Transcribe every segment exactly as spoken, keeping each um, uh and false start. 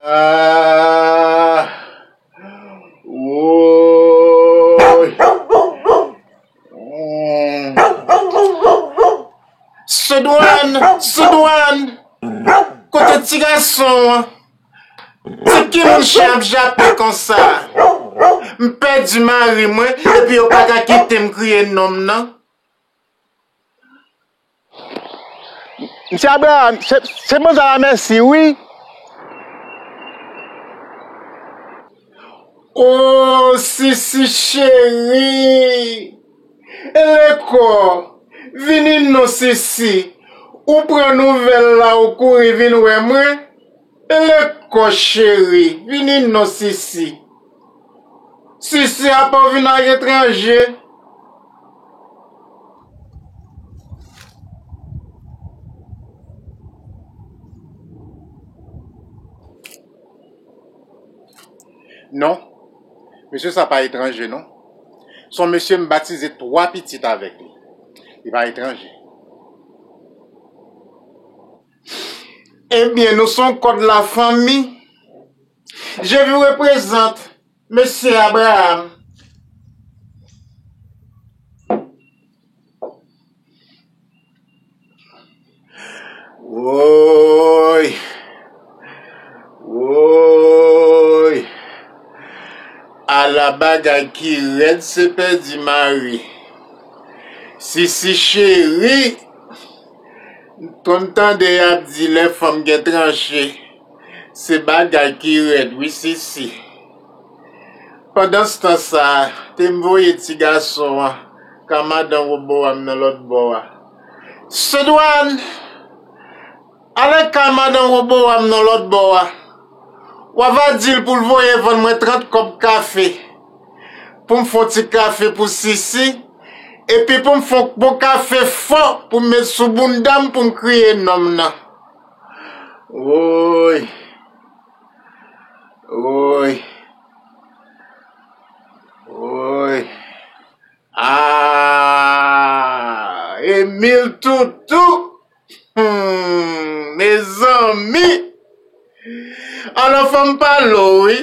Ah, woy. Mm. Sodwàn, Sodwàn, kote ti gason an? Se ki moun chen ap jape konsa? M pèdi mari mwen, epi yo pa ka kite m kriye non m nan. Mesye Abraham, se, se manzè la mèsi, wi. O, Sisi cheri! Lekò, vini non Sisi. Ou pran nouvèl la, ou kouri vin wè mwen. Lekò cheri, vini non Sisi. Sisi, apa w vin aletranje? Non, mesye sa pa etranje non. Se yon mesye m batize twa pitit avèk li. Li pa etranje. Ebyen, nou se yon kòd lafanmi. Je vous représente Mesye Abraham. Woy! Woy! Ala bagay ki rèd, se pèdi mari. Sisi cheri, m konn tande y ap di lè fanm gen tranche, se bagay ki rèd wi Sisi. Pandanstan sa, te m voye ti gason an ka madan Wobowam nan lòt bò a. Sodwàn, ale ka madan Wobowam nan lòt bò a. W a va di l pou l voye vann mwen trant kòb kafe, pou m fè yon ti kafe pou Sisi, epi pou m fè yon bon kafe fò pou m met sou bounda m pou m kriye non m nan. Woy! Woy! Woy! Ah! Emil Toutou! Hmm, mezanmi! Alò, fò m pale w, wi.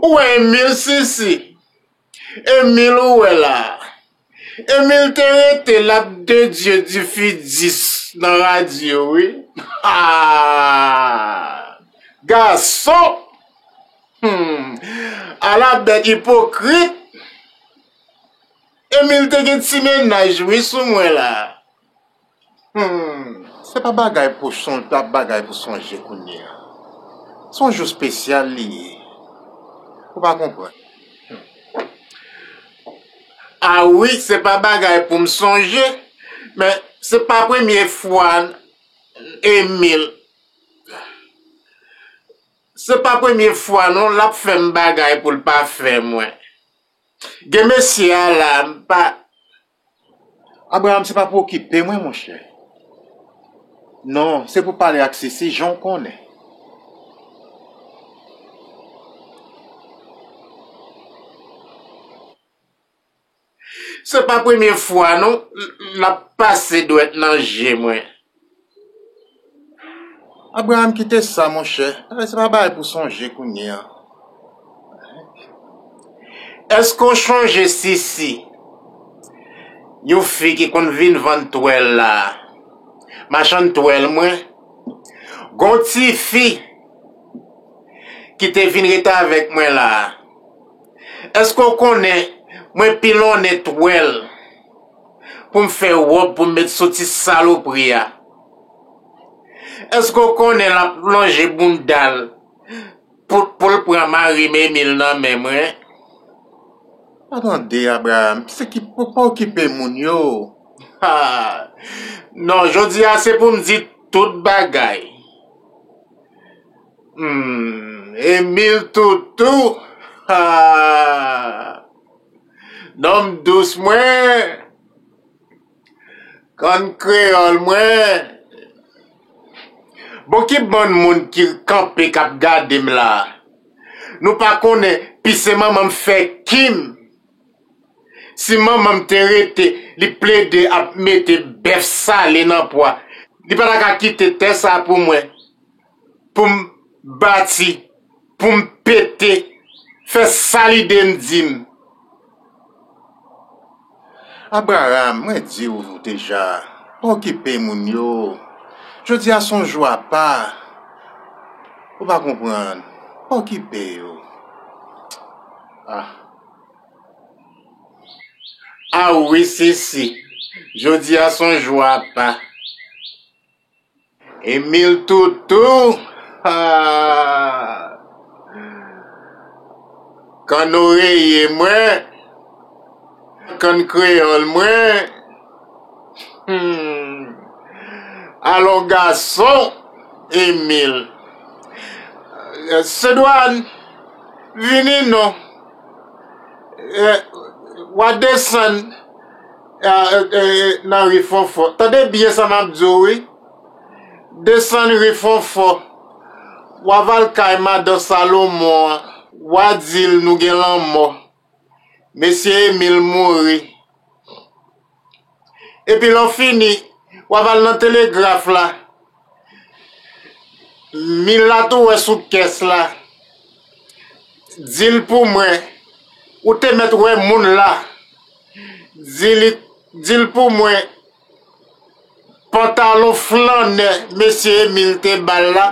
Ou wè Emil Sisi? Emil ou wè la. Emil te rete l ap de Dieu du Fidis nan radyo, wi. Ah! Gason! Hmm. Ala bèt ipokrit! Emil te gen ti mennaj, wi, sou mwen la. Hmm, se pa bagay pou son, pa bagay pou sonje kounye a. Se yon jou espesyal li ye. Ou pa konprann. Hmm. A wi, se pa bagay pou m sonje, men se pa premye fwa Emil. Se pa premye fwa non, l ap fè m bagay pou l pa fè mwen. Gen mesye a la, m pa. Abraham, se pa pou okipe mwen, monchè. Non, se pou pale ak Sisi, jan w konnen. Se pa premye fwa, non, l, l ap pase dwèt nan je mwen. Abraham, kite sa, monchè. Se pa bagay pou sonje kounye a. Èske w chonje Sisi? Yon fi ki konn vin vann twèl la. Machann twèl mwen. Gon ti fi ki te vin ret avèk mwen la. Èske w konnen mwen pilonnen twèl pou m fè wòb pou m met sou ti salopri a? Èske w konnen l ap lonje bounda l pou, pou l pran mari m Emil nan men mwen? Pa tande, Abraham, se ki pou pa okipe moun yo. Ha! Non, jodi a se pou m di tout bagay. Hmm, Emil Toutou. Ha! Nonm dous mwen. Kòn kreyòl mwen. Bon, ki bann moun ki kanpe k ap gade m la? Nou pa konnen pise manman m fè Kim. Si manman m te rete, li plede ap mete bèf sale nan pwa. Li pa ta ka kite tè sa pou mwen, pou m bati pou m pete, fè sa lide m di m. Abraram, mwen di w deja, pa okipe moun yo. Jodi a se yon jou apa. Ou pa konprann. Pa okipe yo. Ah. Ah wi, Sisi. Jodi a se yon jou apa. Emil Toutou, ah, kann oreye mwen, kann kreyòl mwen, hmm, alon gason, Emil. Sedwàn, vini non. Eh, w a desann, eh, eh, nan ri Fonfò. Tande byen sa m ap di w, wi. Desann ri Fonfò. W a va al kay madan Salomon an. W a di l nou gen lanmò. Mesye Emil mouri. Epi lè w fini, w a va al nan telegraf la. Milat ou wè sou kès la. Di l pou mwen, ou te mèt wè moun la. Di li, di l pou mwen, pantalon flannè mesye Emil te ba l la,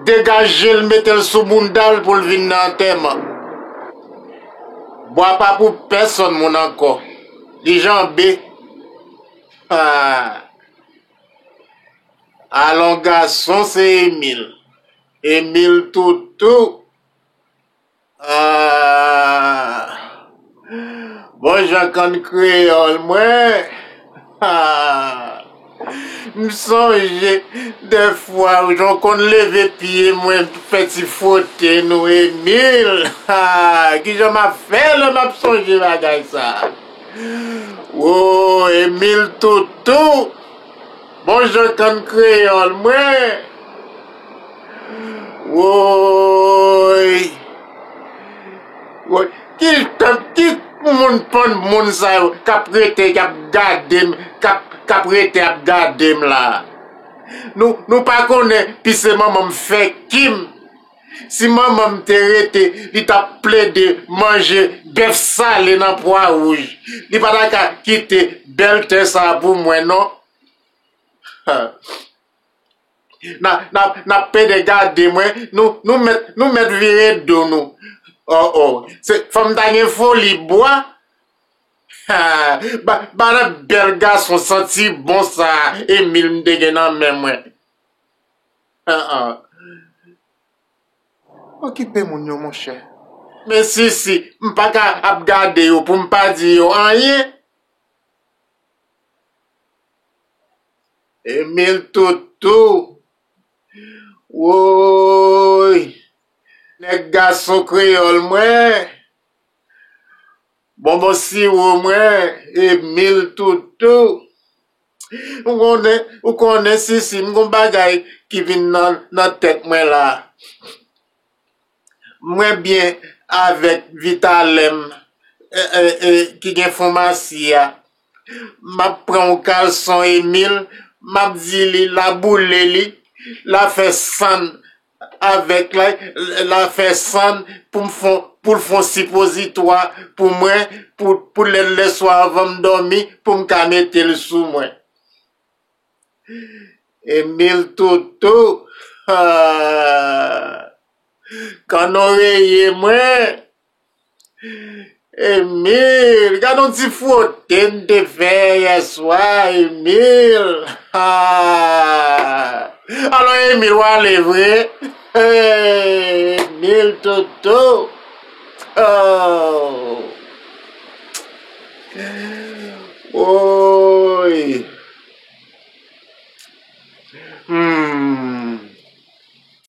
degaje l, mete l sou bounda l pou l vin nan antèman. Bwa pa pou pèsonn moun ankò. Li janbe. Ah. Alon gason se Emil. Emil Toutou. Ah. Bon jan kann kreyòl mwen. Ah. M sonje dèfwa jan w konn leve pye mwen fè ti fwote nou, Emil. Ah. Kijan m ap fè lè m ap sonje bagay sa? Wo, Emil Toutou. Bon jan kann kreyòl mwen. Woy. Woy. Ki tan, ki moun pann moun sa yo k ap rete, k ap gade m, k ap, k ap rete ap gade m la? Nou, nou pa konnen pise manman m fè kim. Si manman m te rete, li t ap plede manje bèf sale nan pwa wouj. Li pa ta ka kite bèl tè sa a pou mwen, non. N a, n a, n ap pede gade mwen, nou, nou mèt, nou mèt vire do nou. Oh, oh. Se, fò m ta gen foli bwa. Ha, ba, ba nan bèl gason santi bon sa, Emil m te gen nan men mwen. Ah, ah. Okipe moun yo, monchè. Men Sisi, m pa ka ap gade yo pou m pa di yo anyen. Emil Toutou. Woy. Nèg gason kreyòl mwen. Bonbon siwo mwen, Emil Toutou. Ou konnen, ou konnen, Sisi, m gon bagay ki vin nan, nan tèt mwen la. Mwen byen avèk Vitalè m, e, e, e, ki gen fomasi a. M ap pran yon kalson Emil, m ap di li, l a boule li, l a fè sann avèk la, l a fè sann pou m fon, pou l fon sipozitwa pou mwen, pou, pou lè, lèswa anvan m dòmi, pou m ka mete l sou mwen. Emil Toutou, ah, kann oreye mwen. Emil, gade yon ti fwote n te fè yèswa, Emil. Ah. Alò, Emil, w ale vre? Hey, Emil Toutou. Oh. Woy.